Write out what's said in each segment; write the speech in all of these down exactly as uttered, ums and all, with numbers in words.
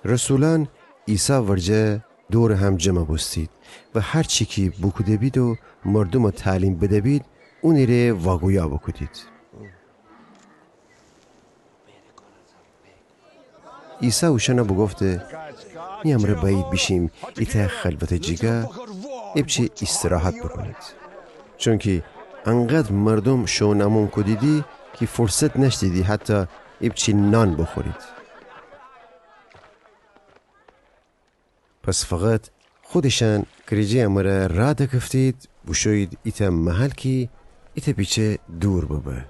رسولأن عیسی ورجه دورٚ هم جمع بوستید و هر چی کی بوکوده‌بید و مردومَ تعلیم بده‌بید، اونٚ ره واگویا بوکودید. عیسی اوشأنَ بوگفته: می امرأ بأیید بیشیم ایتأ خلوتٚ جیگا، ایپچه ایستراحت بوکونید. چونکی انقدر مردوم شوئون امون کودیدی کی فرصت نأشتیدی حتی ایپچه نان بوخورید. پس فقط خودشأن کرجی امرأ رأ دکفتید، بوشویید ایتأ محل کی ایتأ پیچه دور ببه.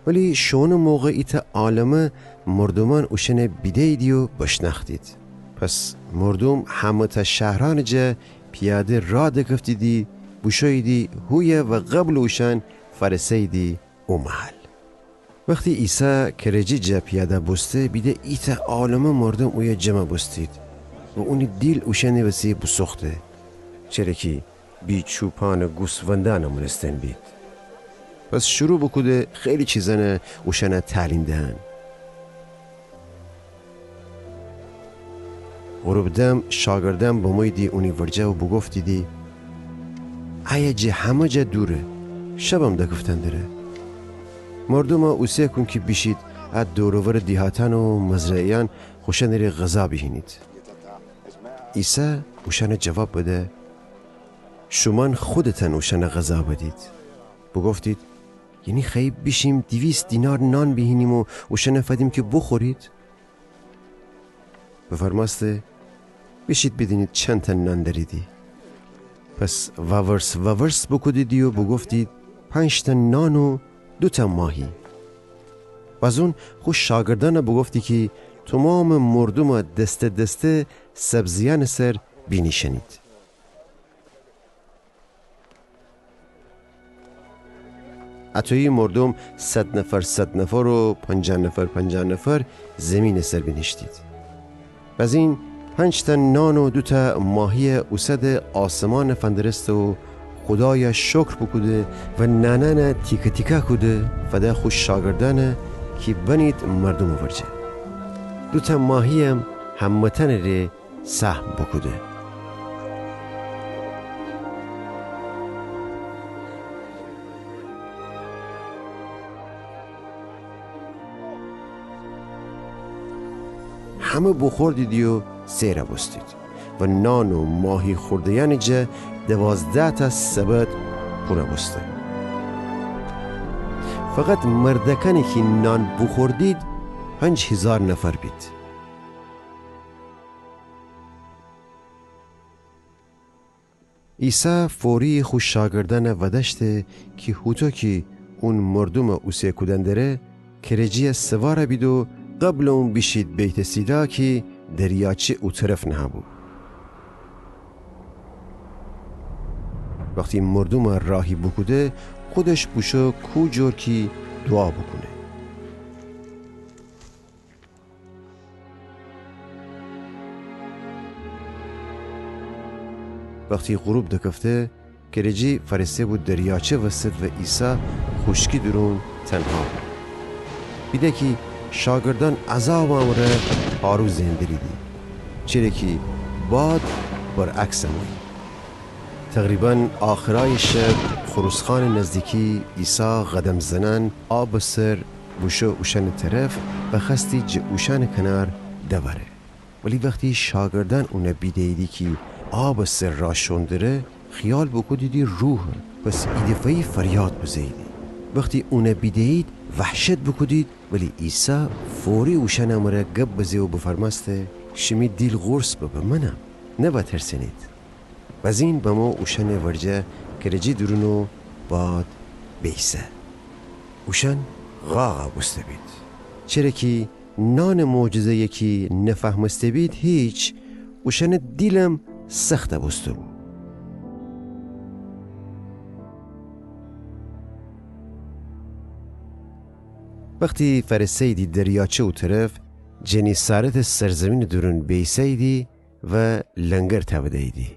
ولی شوئونٚ موقع ایتأ عالمه مردومأن اوشأنَ بیده‌ییدی و بشنأختید. پس مردوم همه‌تأ شهرأنٚ جا پیاده رأ دکفتیدی، بوشوییدی هویه و قبلٚ اوشأن فأرسه‌ییدی او محل. وختی عیسی کرجی جا پیاده بوسته، بیده ایتأ عالمه مردوم اویه جمع بوستید و اونی دیل اوشأنی وسی بوسوخته، چره کی بی چوپانٚ گوسفندأنَ مأنستن بید. پس شروع بوکوده خیلی چیزأنَ اوشأنَ تعلیم دهن. غروب دم شاگردأن بموییدی اونی ورجه و بوگفتیدی: ایه جه همه جا دوره، شبم دکفتن دره. مردومَ اوسه کون کی بیشید ا دور و ورٚ دیهاتأن و مزرعه‌یأن خوشأنٚ ره غذا بیهینید. عیسی اوشأنَ جواب بده: شومأن خودتأن اوشأنَ غذا بدید. بوگفتید: یعنی خوأیی بیشیم دیویست دینار نان بیهینیم و اوشأنَ فدیم کی بوخورید؟ بفرمأسته: بیشید بیدینید چندتأ نان دأریدی. پس وأورس وأورس بوکودیدی و بوگفتید: پنج‌تأ نان و دوتأ ماهی. بازون خو شاگردأنَ بوگفتی کی تومامٚ مردومَ دسته دسته سبزیأنٚ سر بینیشأنید. اطویی مردوم صد نفر صد نفر و پنجاه نفر پنجاه نفر زیمینٚ سر بینیشتید. بزین پنج‌تأ نان و دوتأ ماهیَ اوسده آسمانَ فندرسته و خودایَ شکر بوکوده و نانأنَ تیکه تیکه کوده، فده خو شاگردأنَ کی بنید مردومٚ ورجه. دوتأ ماهی‌یم همه‌تأنٚ ره سهم بوکوده. همه بوخوردیدی و سئر بوستید و نان و ماهی خورده‌یأنٚ جا دوازده‌تأ سبد پور بوسته. فقط مردأکأنی کی نان بوخوردید پنج هیزار نفر بید. عیسی فوری خو شاگردأنَ ودأشته کی هوطو کی اون مردومَ اوسه کودن دره، کرجی‌یَ سوار بید و قبلٚ اون بیشید بیت‌صیدا کی دریاچه او طرف نهه‌بو. وختی مردومَ راهی بوکوده، خودش بوشو کو جور کی دوعا بوکونه. وختی غروب دکفته، کرجی فأرسه‌بو دریاچه وسط و عیسی خوشکی دورون تنها بو. بیده کی شاگردأن عذابٚ امرأ پارو زئن دریدی، چره کی باد برعکس بو. تقریباً آخرأیٚ شب، خروس‌خانٚ نزدیکی، عیسی قدم زنأن آبٚ سر بوشو اوشأنٚ طرف و خوأستی جٚه اوشأنٚ کنار دوأره. ولی وختی شاگردأن اونَ بیده‌ییدی کی آبٚ سر را شون دره، خیال بوکودیدی روحه، پس ایدفعه‌یی فریاد بزه‌ییدی. وختی اونَ بیده‌یید، وحشت بوکودید، ولی عیسی فوری اوشأنٚ امرأ گب بزه و بفرمأسته: شیمی دیل قورص ببه، منم، نوأ ترسنید. بزین بمو اوشأنٚ ورجه کرجی دورون و باد بیسه. اوشأن قاقَ بوسته‌بید، چره کی نأنٚ معجزه‌یَ کی نفهمسته‌بید هیچ، اوشأنٚ دیلم سخت بوسته‌بو. وختی فأرسه‌ییدی دریاچه او طرف، جنیسارتٚ سرزیمینٚ دورون بیسه‌ییدی و لنگر تأوده‌ییدی.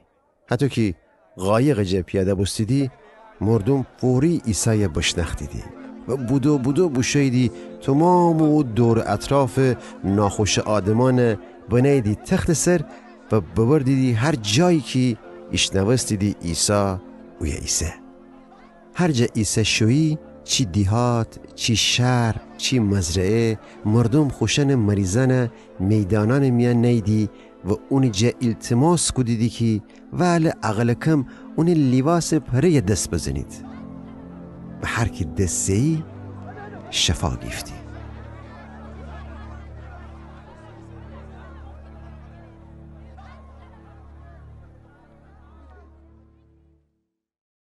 هطو کی قایقٚ جا پیاده بوستیدی، مردوم فوری عیسایَ بشنأختیدی. و بودو بودو بوشوییدی تومامٚ او دور و اطرافٚ ناخوشٚ آدمأنَ بنهییدی تختٚ سر و ببردیدی هر جایی کی ایشنوستیدی عیسی اویه ایسه. هر جا عیسی شویی، چی دیهات، چی شهر، چی مزرعه، مردوم خوشأنٚ مریضأنَ میدانأنٚ میأن نییدی و اونی جا ایلتیماس کودیدی کی وئاله اقلٚ کم اونی لیباسٚ پره‌یَ دس بزنید. و هر کی دس زه‌یی شفا گیفتی.